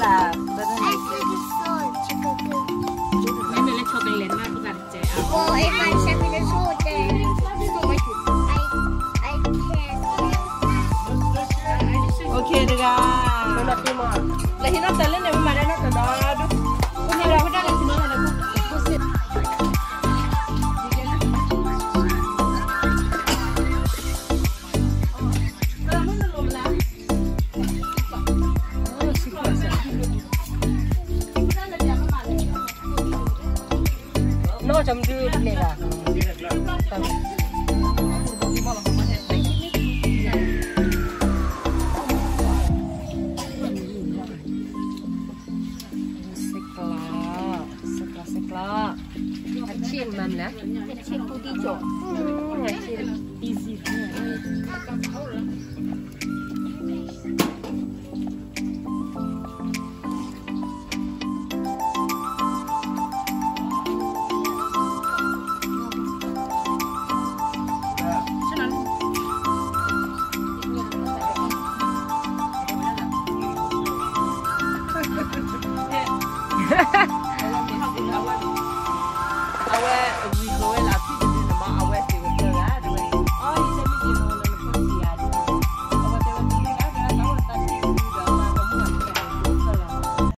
I think it's salt. Maybe like chocolate, not that. Well, if I step in the salt, then I, I can't. Okay တဂၤ, လၢဟံးနီၣ်တၢ်လၢန့ၣ် မၤဒၣ်နီၣ်တၢ်ဒီးဒိၣ်, နီၢ်ကမဒုးပျဲၢ်ဘၣ်. စ့ၢ်ကျီး, စ့ၢ်ကျီး, စ့ၢ်ကျီး, အဆ့ၣ်မၤမလဲၣ်, အဆ့ၣ်ပူဒံကၠီ, အဆ့ၣ် easy.